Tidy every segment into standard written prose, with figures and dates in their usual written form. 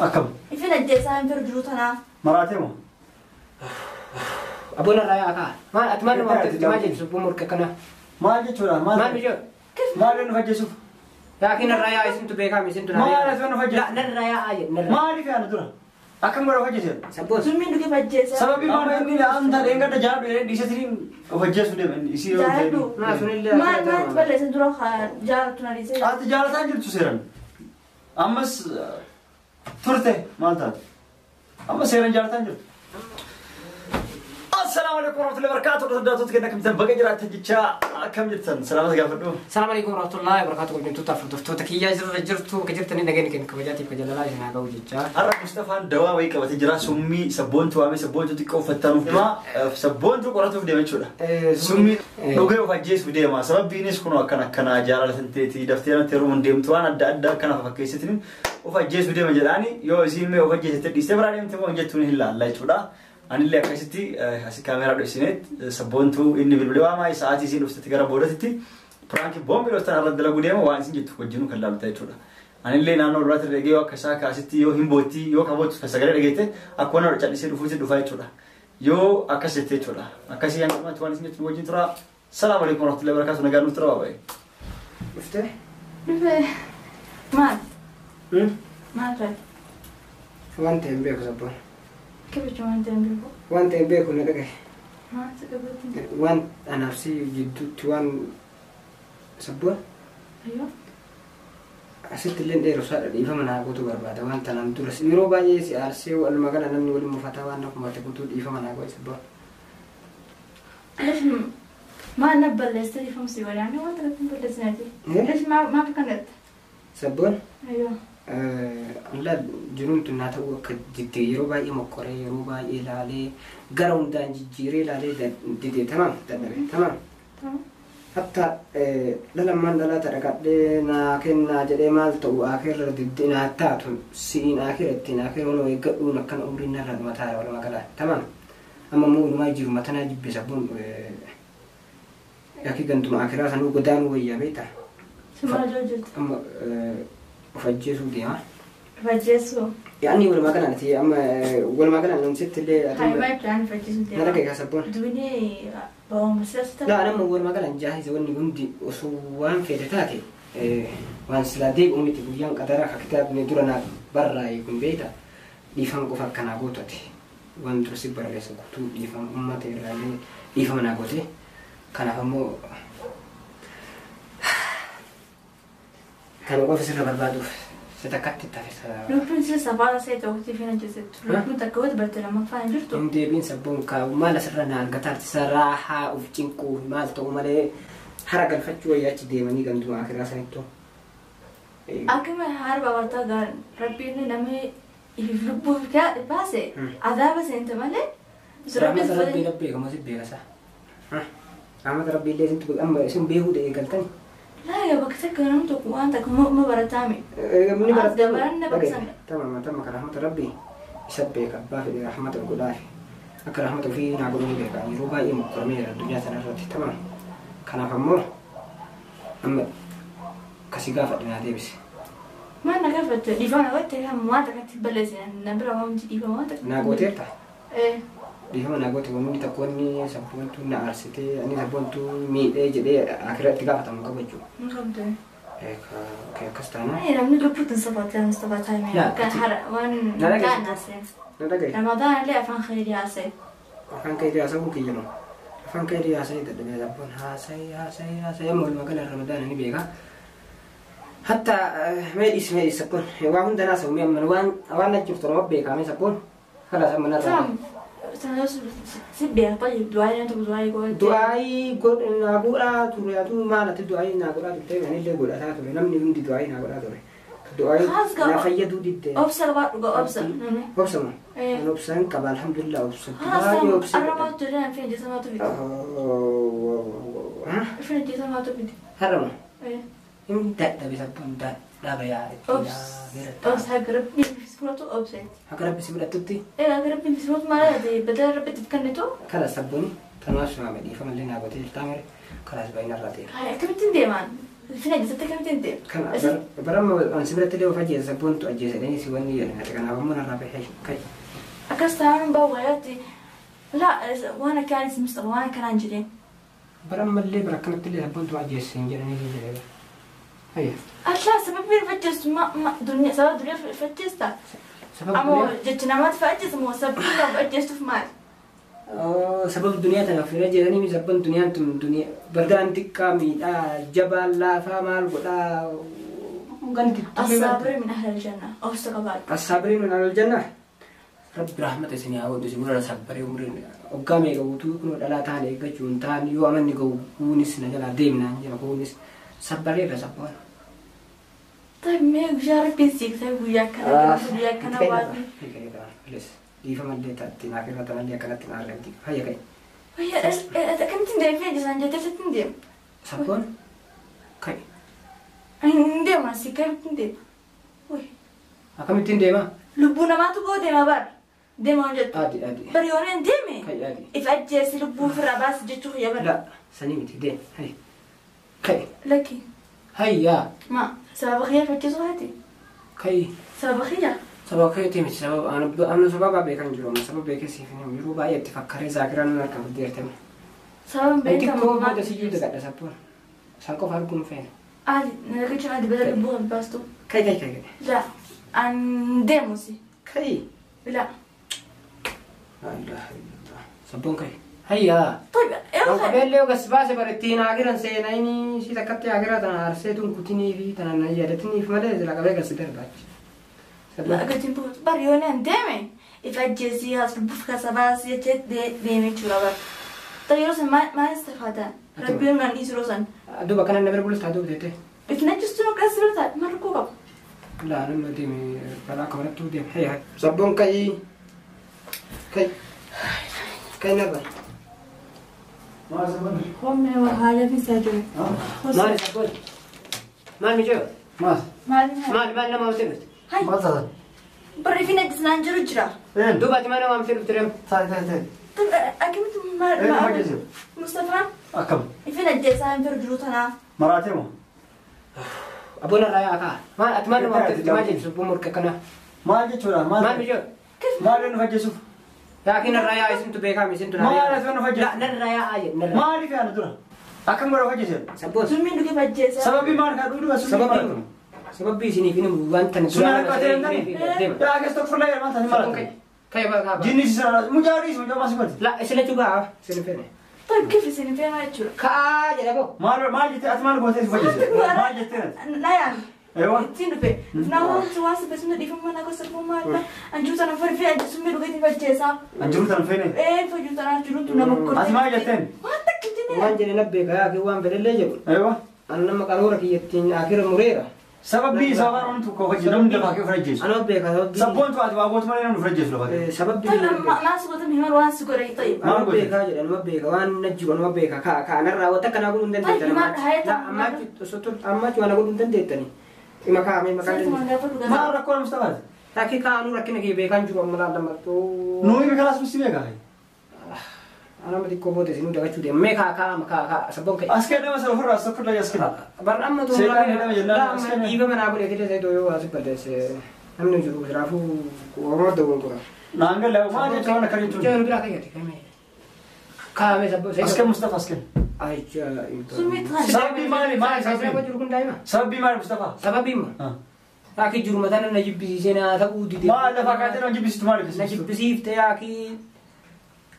Akkam? Ifin ajjeesaa hin fedhu jiruu tanaa. Maraatee moo? Abboon irraa yaa kaa. Maal ati maal nama maal jettu subbuu morka kana? Maal jechuudha? Maal jechuudha? Maal nu ajjeesuuf? Laakiin irraa yaa isintu beekame isintu Maal ati nu ajjeesuuf? Narraa yaa jedhe narraa. Maaliif yaada dura? Akkam godha of ajjeeseera? Sabboon. Summiin dhugee ajjeesaa. Sababii maal inni amta dheengadda jaalladhu jedhee dhiisetiin of ajjeesuu deema inni isii yoo ta'e. Jaalladhu. Maa sunillee. Maal maal balleessan dura jaallattu na dhiisee. Ati jaalataan jirtu seeran. Ammas turte maal taate? Amma seeran jaalataan jirtu. Assalaamu alaikum warahmatullahi wabarakatuh. Hordoftoota keenya akkam jirtan? Baga jiraattan jechaa akkam jirtan? Salaamata gaafadhu. Salaam alaikum warahmatullahi wabarakatuh. Hordoftoota hordoftoota kiyyaa jirra jirtu bakka jirtanii nageenya keenya kabajaatiif kajalalaa isin haa ga'u jechaa. Har'a Mustafaan dawaa wayii qabatee jira. Summii sabboontuu waamee sabboontuu xiqqoo uffattanuuf deema. Sabboontuu qoratuuf deema jechuudha. Summii dhugee of ajjeesuuf deema. Sababbiinis kun akkana akkanaa jaalala santeetii daftee natti heerumuun deemtu waan adda addaa akkana fakkeessitiin of ajjeesuuf deema jedhaani yoo isiin mee of ajjeesette dhiistee biraa deemte moo hin jettuun hin laalla jechuudha. Anillee akkasitti asii kaameraa dhoksineet sabboontuu inni bilbilee waamaa sa'aatii isiin dhuftetti gara boodatitti piraankii boombii dhoftan irratti dalaguu deema waan isin jettu wajjinuu kan laalta jechuudha. Anillee naannoo duraatti dhagee yoo akka isaa kaasitti yoo hin boottii yoo kaboottu kan sagalee dhageette akka waan callisee dhufuutti dhufa jechuudha. Yoo akkas jette jechuudha. Akkasii hanga dhumaatti waan isin jettu wajjin tura. Salaamu alaikum warahmatullahi wabarakatuh. Nagaan nuuf tura baay'ee. Dhuftee? Dhufee. Maal? Maal ta'e? Waan ta'e hin beeku sabboon. Kabaja waan ta'e hin beeku. Waan ta'e hin beeku na dhagaye. Maal si qabatti? Waan anaaf si jidduutti waan sabboon Ayyoo. asitti illee dheeru saadha dhiifama naa gootu barbaada waan tanaan dura yeroo baay'ee si aarsee walumaa gala namni waliin mufataa waan na kumate guutuu dhiifama naa godhe sabboon. Lesh maal na balleessite dhiifamsi walaanee waan takka hin balleessineeti. Lesh maaf kanatti? Sabboon. Ayyoo. Alla jiruun tun naa ta'uu akka didde yeroo baay'ee mokkoree yeroo baay'ee laalee gara hundaan jijjiiree laalee dide tamaam dadhabe tamaam. Hatta dhalammaan dhalaata dhaqadhee naa kennaa jedhee maal ta'u akirra didde naa taatu si'iin akira ittiin akira waan eeggadhuun akkana umriin narra dhumataa walumaa galaa tamaam. Amma immoo walumaa jiru matanaa jibbe sabboon yakki gantuma akiraa sanuu godaanuu wayyaa beektaa. Simaa jirtu. Amma of ajjeesuu deema. Of ajjeesuu. Yaani walumaa galaan ati amma walumaa galaan namsitti illee ati. Hayi maal of ajjeesuu deema. Na dhagaye sabboon. Dubini ba'uumsa. Laa nama walumaa galaan jaahisa wanni hundi osoo waan fedhe taate waan silaa deebi'u miti guyyaan qadaraa ka kitaabni dura naa barraa'e kun beekta dhiifama qofa akkanaa gootu ati waan dura si barreessa guutuu dhiifama uummata irraa illee dhiifama naa goote kanaaf ammoo kan qofa sirra barbaaduuf si takkatti tafe. Lubbuun sirra safaara see ta'uutti fi ajjeesettu. Lubbuun takka wati barte lammaffaan hin jirtu. Hin deebiin sabboon kaa'u maal asirra na argata artisa raahaa of cinquu maal ta'u malee hara galfachuu wayyaa achi deemanii ganduma akiraa sanittu. Akkuma hara babartaa gaar rabbiin namni ifiif lubbuu baase adaaba seente malee. Rahmata rabbii rabbii beekamu si beekasa. Rahmata rabbii illee isintu amma isin beekuu ta'e galtani. Laa yaa bakka takka namni tokko waan takka ma barataame. Namni barataame. Bakka sana. Tamam tamam kan rahmata rabbii isa beeka abbaa fedhe rahmata godhaafi. Akka rahmata ofii naa godhuu beeka yeroo baay'ee mokkormeera addunyaa sana irratti tamam. Kanaaf ammoo amma kasi gaafadhe naa deebise. Maal na gaafatte dhiifama na goote waan takkatti balleessine na bira waan dhiifama waan takka. Naa gooteerta? Dhiifama naa goote wanni tokko wanni sabboontuu na aarsitee ani sabboontuu miidhee jedhee akiratti gaafatamu qabu jechuudha. Hin qabdu. Akkas taana. Namni lubbuutti hin safaatee Mustafaa taa'ee kan hara waan ta'an haasa'e. Na dhagaye. Ramadaan illee afaan khayrii haasa'e. Afaan khayrii haasa'uun kiyya moo? Afaan khayrii haasa'e dadhabee sabboon haasa'e haasa'e haasa'e amma walumaa gala Ramadaan ni beeka. Hatta mee dhiisi mee dhiisi sabboon waa hunda naasa'u mee amma waan na jirtu nama beekaa mee sabboon kalaas amma narraa. Si beeka طيب du'aayii nama tokko du'aayii godhate. Du'aayii naa godhaa ture atuu maal ati du'aayii naa godhaa turte anillee godhataa ture namni hundi du'aayii naa godhaa ture. Du'aayii naa fayyaduu didde. Obsa qabaadhu gaa obsa namni. Obsa moo? An obsa hin qaba alhamdulillah obsa. Baay'ee obsa. Arramaatu jedhee an fina ajjeesamaatu fide. Fina ajjeesamaatu fide. Har'ama? Hin dadhabe sabboon dadhabe yaa. Obsa haga rabbi si fudhatu obseeti. Haga rabbi si fudhatutti? Haga rabbi si fudhatu maal badala rabbi itti kennitu? Kalaas sabbooni tanaaf simaame dhiifama illee naa gootee jirtaa mere kalaas baay'ina irraa ta'e. Akkamittiin deemaan? Ifin ajjeesatti akkamitti hin deemu? Kana baramma ansi biratti illee of ajjeesa sabboontu ajjeesadhanii si wanni jedhan kanaaf ammoo narraa bahee kai. Akkas taa'an bahu wayaatti laa waan akkaanis Mustafa waan akkanaan jedheen. Barammallee bara akkanatti illee sabboontu ajjeesse hin jedhanii si jedhee. Hayya. Allah sababii ajjeestu ma duniyaa sababa duniyaa ajjeesta. Ammoo jechi namaatti ajjeessa moo sababii qabu ajjeestuuf maali? Sababa duniyaa tanaaf hin ajjeesanii sabban duniyaan tun duniyaa bardaan xiqqaa miidhaa jabaa laafaa maal godhaa ganti. Assaabiri min ahlal janna obsa qabaadhu. Assaabiri min ahlal janna. Rabbi rahmata isinii haa godhu isin warra sabbaree umriin hoggaa meeqa guutuu kun dhalaa ta'an eeggachuun ta'an yoo amanni ga'u kuunis na jalaa deemnaan jira kuunis sabbareerra sabboon. طيب mee guyyaa rabbiin siif ta'e guyyaa akkana guyyaa akkana waan. Dhiifamallee taatti naaf irra tanallee akkanatti na argamti. Hayya ka'e. Wayya akkamitti hin deemne isaan jettee sitti hin deemu. Sabboon ka'e. Hin deema si akkamitti hin deema. Akkamitti hin deema? Lubbuu namaatu boo deema bara. Deema waan jettu. Adi adi. Bari yoon hin deeme. Ka'e adi. If ajjeesi lubbuu ofirraa baasi jechuu kiyya bara. La sanii miti deem. Hayya. Ka'e. Lakki. Hayya. Ma sababa kiyya fakkisuu haati. Ka'e. Sababa kiyya. Sababa keetii miti sababa anu sababa beekan jiru amma sababa beekee siif hin yeroo baay'ee itti fakkaree zaakiraan nu harkaan fuddeertame. Sababa beekamu. Xiqqoo booda siyyuu dagadha sabboon. Isaan qofa arguun feena. Adi nagachuun adi bada lubbuu kan baastu. Kai kai kai. La an deemu si. Kai. La. Sabboon kai. Hayyaa. طيب Qabeellee ogas baase barattiin agiran seenaa si takkatti agira tana arsee tun kutinii fi tana yaadatiniif malee jala qabee gas darbaachi. La gatiin buutu bari yoon hin deeme if ajjeesii as lubbuuf kasa baasii jechee deemee jechuudha bara. Ta'e yeroo san maal istifaatan? Rabbiin naan dhiisu yeroo san. Duuba kana na bira bulus taatu teete. If najjistu akkas yeroo taate maal rakkoo qabu? Laa nama deeme balaa akka barattuu deeme. Hayya. Sabboon ka'ii. Ka'i. Ka'i narra. Maal sabboon? Hommee waa haala fi sadii. Maali sabboon? Maal mijoo? Maal? Maal maal maal nama waamtee dhufte? Maal taatan? Barri fi najjisnaan jiru jira. Duuba ati maal nama waamtee dhufte reemu? Taa'e taa'e taa'e. Akkamitti maal maal? Mustafaan? Akkam? Ifi najjeessaa hin firu jiru tanaa. Maraatee moo? Abboon irraa yaa kaa. Maal ati maal nama waamtee dhufte? Maal jechuun sabboon morka akkanaa? Maal jechuudha? Maal mijoo? Maal nu ajjeesuuf? Laakiin narraa yaa isintu beekaam isintu Maal ati nu ajjeesuuf? Narraa yaa jedhe narraa. Maaliif yaana dura? Akkam godha ajjeesan? Sabboon. Summiin dhugee ajjeesaa. Sababii maal kaa dhuguu Sababii sababii isiniif hin waan tana Sun akka ta'e hin taane. Yaa akkas tokko fuula yeroo maal taate Kai baa kaa. Jinni si mucaa dhiisu mucaa maas godhe. La isila cubaa isin fene. طيب كيف isin fene jechuudha? Kaa jedha boo. Maal maal jettee ati maal gootee si ajjeese? Maal jettee nati? Na yaani. Eewa. Ittiin dhufe. Namoonni waan sabbeessuun dhiifama na gosa maal anjuu tana farfee ajjeesuun dhugeetiin ajjeesaa. Anjiruu tana feene. Ee fajuu tana jiruutu nama korte. Ati maal jetteen? Waan takka jennee. Waan jedhe na beeka yaa waan fedhellee jedhu. Eewa. An nama qaroora kiyyattiin akira mureera. Sababii sababaan ontu koo hojii namni lafaa kee ofirra Anoo beeka sababii. Sabboontu ati waa gootu malee namni ofirra jeessu lafaa kee. Sababii. Maal si gootan himan waan si godhe ta'i. Anoo beekaa jedhe anuma beeka waan na jiru anuma beeka kaa kaa narraa wanta akkanaa godhuu hin dandeettani. Ammaachi waan godhuu hin dandeettani. Ima kaa'ame maqaan dandeettani. Maal rakkoo Mustafaati? Rakkii kaa'anuu rakkina kee beekaan jiru amma laallammattuu. Nuyi kalaas si beekaa? Anama xiqqoo booda isinuu dagachuu deema. Mee kaa kaa kaa kaa sabboon ka'e. As kennama sana ofirraa as tokko as kenna. Barra amma tuura. Seeqaan jedhama jennaan as kenna. Dhiiba manaa godhe keessa ta'e yoo as balleesse namni jiru jiraafuu Oromoo dawwan qora. Naan galee maal jechuun waan akkana jechuun. Jechuun biraa kayyate kamee. Kaa'ame sabboon. As kenna Mustafa as kenna. Sababii maali maali sababii? Jiru kun daa'ima. Sababii maali Mustafa? Sababii immoo. Raakii jiru mataan na jibbisiisee naa ta'uu dide. Maal lafa kaatee na jibbisiistu maali? Na jibbisiifte yaakii.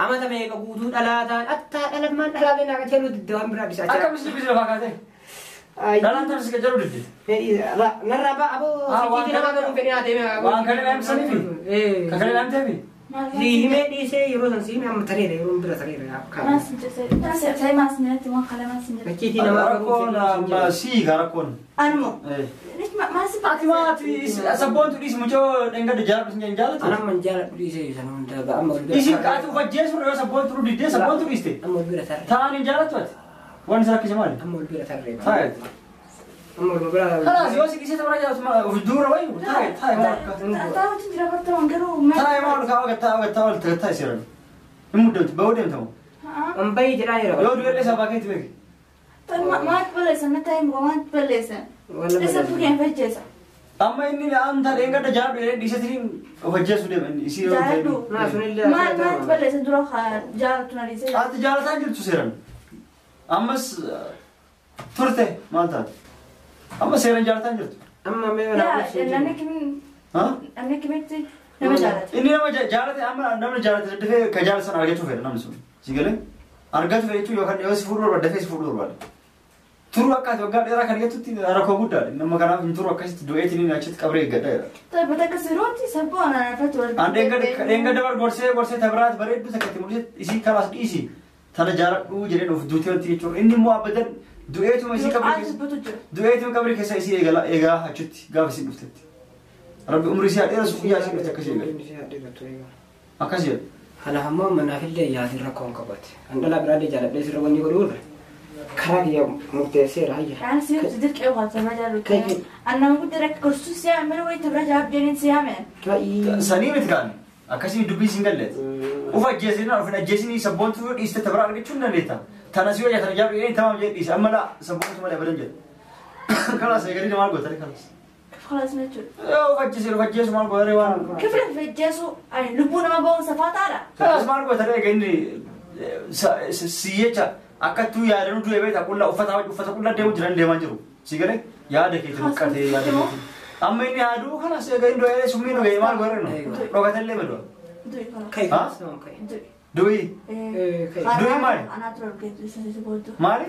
Amata meeqa guutuu dhalaa ta'an attaa dhalammaan dhalaalee naa qajeeluu didde waan biraa dhisaa jira. Akkamitti jibbisiisu lafaa kaatee? Dhalaan tanis qajeeluu didde. Narraa ba'a aboo fiigiiti namaa galuun fedhii naa deemee. Waan kana dhaamsaniifi? Kan kana dhaamteefi? Himee dhiisee yeroo san siime amma tareera yeroo bira tareera. Maas hin jedhe maas hin jedhe waan kana maas hin jedhe. Lakkiitii namaa Rakkoon sii kaa rakkoon. Anmoo. Maas Ati maati sabboontu dhiisi mucoo dhengada jaaladhu sin jaalatu. Anamma hin jaaladhu dhiisee san hunda amma ol bira. Isin qaatu fajjeessu yoo sabboontu diddee sabboontu dhiiste. Amma ol bira tarree. Ta'an hin jaalattu ati. Waan isa rakkise maali? Amma ol bira tarree. Taa'e. Amma ol bira. Kanaas yoo si dhiisee tapha jaalatu of dura wayi taa'e taa'e maal akka. Taa'e wajjin jira bartaman garuu. Taa'e maal kaa gattaa gattaa ol gattaa seeran. Hin muddamti ba'uu deemtamu. Ambayii jedhaa jira. Yoo du'ellee sabaa keetti beeki. Maal balleessan natti himu maal balleessan. Isa fukeen fajjeessa. Amma inni aan taadheen gadda jaaladhu jedhee dhiisetiin of ajjeesuu deema inni isii yoo Jaaladhu. Naa sunillee Maal maal balleessan dura jaalatu na dhiisee. Ati jaalataa jirtu seeran. Ammas turte maal taate? Amma seeran jaalataa jirtu. Amma mee Yaa namni kimin namni kimitti nama jaalata. Inni nama jaalate amma namni jaalate dafee ka jaalatan san argachuu fedha namni sun. Si galee? Argachuu fedha jechuun yookaan yoo si fuudhuu barbaade dafee si fuudhuu barbaade. Turuu akka ati waggaa dheeraa kan jettutti rakkoo guddaadha. Nama kanaaf hin turu akkasitti du'eetiin inni achitti qabree eeggadha jedha. Tapha takka sirooti sabboo anaan wal. An dheengadda bar gorsee gorsee tabiraat bareedduu takka itti mul'ise isii kalaas dhiisi. Tana jaaladhuu jedheen of duutee wanti jechuudha. Inni immoo abadan du'eetuma isii qabrii keessa du'eetuma qabrii keessa isii eegala eegaa achitti gaafa isii dhuftetti. Rabbi umrii isii haa dheeressu guyyaa isii dhufte akkasii eegale. Akkas jedha. Kanaaf ammoo manaafillee yaadin rakkoo hin qabate. An dhalaa biraallee jaaladhee sirra wanni godhu irra karaa kiyya murteesseera hayya. Kan si dirqee waan sama jaalatu. An nama guddaa rakka gorsu siyaame mana wayii tabira jaabjeen siyaame. Sanii miti kaan akkasii dubbii siin galleet. Uf ajjeesinaa of hin ajjeesinii sabboontuu dhiiste tabira argachuu hin dandeetta. Tana si wayya tana jaabdhu jedhee tamaam jedhee dhiise amma laa sabboontuu malee abadan jedhe. Kalaas eegalii maal gootare kalaas. Kalaas jechuudha. Uf ajjeesee uf ajjeesu maal gootare waan. Kifla ajjeesu ani lubbuu nama ba'uun safaataadha. Kalaas maal gootare eega inni si jecha akkattuu yaadanuu du'e beektaa qullaa uffata uffata qullaa deemu jiran deemaa jiru. Si galee yaada keetti nuqqatee yaada keetti. Amma inni yaaduu kanas eega inni du'ee summii nu ga'e maal gootare nu dhokatellee madua. Du'i kana. Kai kai. Du'i. Du'i maali? Anaatu dhugee isa booddee. Maali?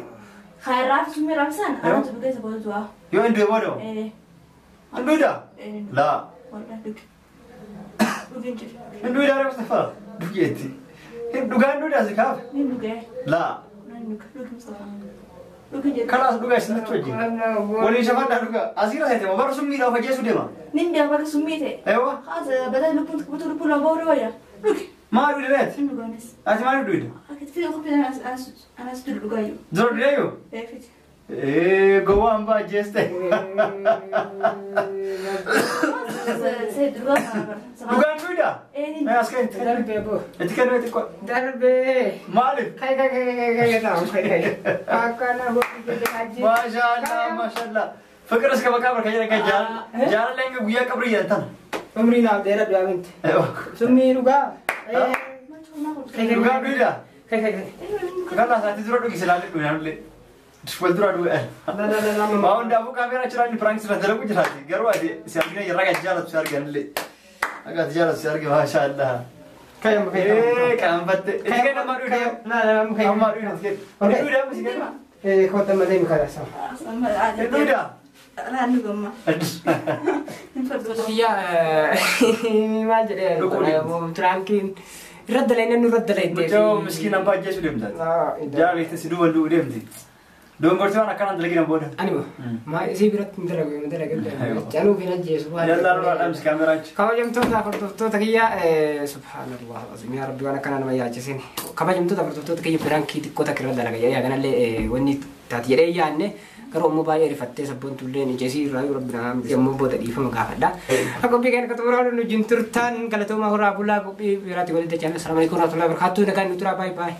Khayraaf summii raabsan anaatu dhugee isa booddee. Yoo inni du'e booda? Hin du'idaa? Laa. Waldaa dhuge. Dhugeen jiru. Hin du'idaa ree Mustafaa? Dhugeetti. Dhugaan hin du'idaa si kaaf? Ni dhugee. Laa. Ni dhuge dhuge Mustafaa. Dhuge jedhu. Kalaas dhugaa isinatti wajjin. Waliin shafadhaa dhugaa. Asiirra seete moo bara summiidhaa of ajjeesuu deema? Nin beeku bakka summii ta'e. Eewwa. Haasa badaa lubbuun butuu lubbuun nama ba'uu wayya. Dhuge. Maal dhugi Hin dhugaanis. Ati maal dhugida? Akka itti qophii anas duru dhugaayyuu. Dura dhugayyuu? Eefiti. Gowwaa hambaa ajjeeste. Dhugaan dhugidaa? Mee as ka'e. Darbee boo. Itti kennuu xiqqoo. Darbee. Maaliif? Kai kai kai kai kai kai kai kai. Akkana godhu hajji. Maashaallah maashaallah. ፍቅር እስከ መቃብር ከጀረ ከጃል ጃል guyyaa qabrii jedhan tana. Umrii naaf dheeradhu aminti. Summii dhugaa. Dhugaan dhugidaa? Kai kai kai. Kalaas ati dura dhugi silaalee dhugaan wal dura dhugaa. Waa hundaafuu kaameeraa jiraan piraank sirra dalagu jiraati. Garuu ati si argina yeroo akka jaalatu si arganillee. Akka ati jaalatu si arge maashaallah. Kai amma kai. Qaanfatte. Itti kenna ammaa dhugi. Naa Ammaa dhugi. Dhugi amma si kenna. Kootta malee mi kaasa. Dhugidaa? Biyya maal jedhee tiraankiin irra dalayne nu irra dalayte. Mucaa miskiin abbaa ajjeesuu deemta. Jaalate si duuba du'u deemti. Dongortii waan akkanaan dalagina booda. Ani maa isii biratti hin dalagu hin dalagu. Januu fi ajjeesu. Yallaa nurraa dhamsi kaameraachi. Kabajamtoota hordoftoota kiyya subhaanallah azim yaa rabbi waan akkanaa nama yaachisin. Kabajamtoota hordoftoota kiyya piraankii xiqqoo takka irra dalaga jedhee kanallee wanni taati jedhee yaadne garuu ammoo baay'ee rifattee sabboontuullee ijasii irraa rabbi naa yommuu booda dhiifama gaafadha. Akka qophii kana xumuraa nu wajjin turtan galatoomaa horaa bulaa qophii biraatti walitti deebi'an. Assalamu alaikum warahmatullahi wabarakatuh. Nagaan nu turaa baay'ee baay'ee.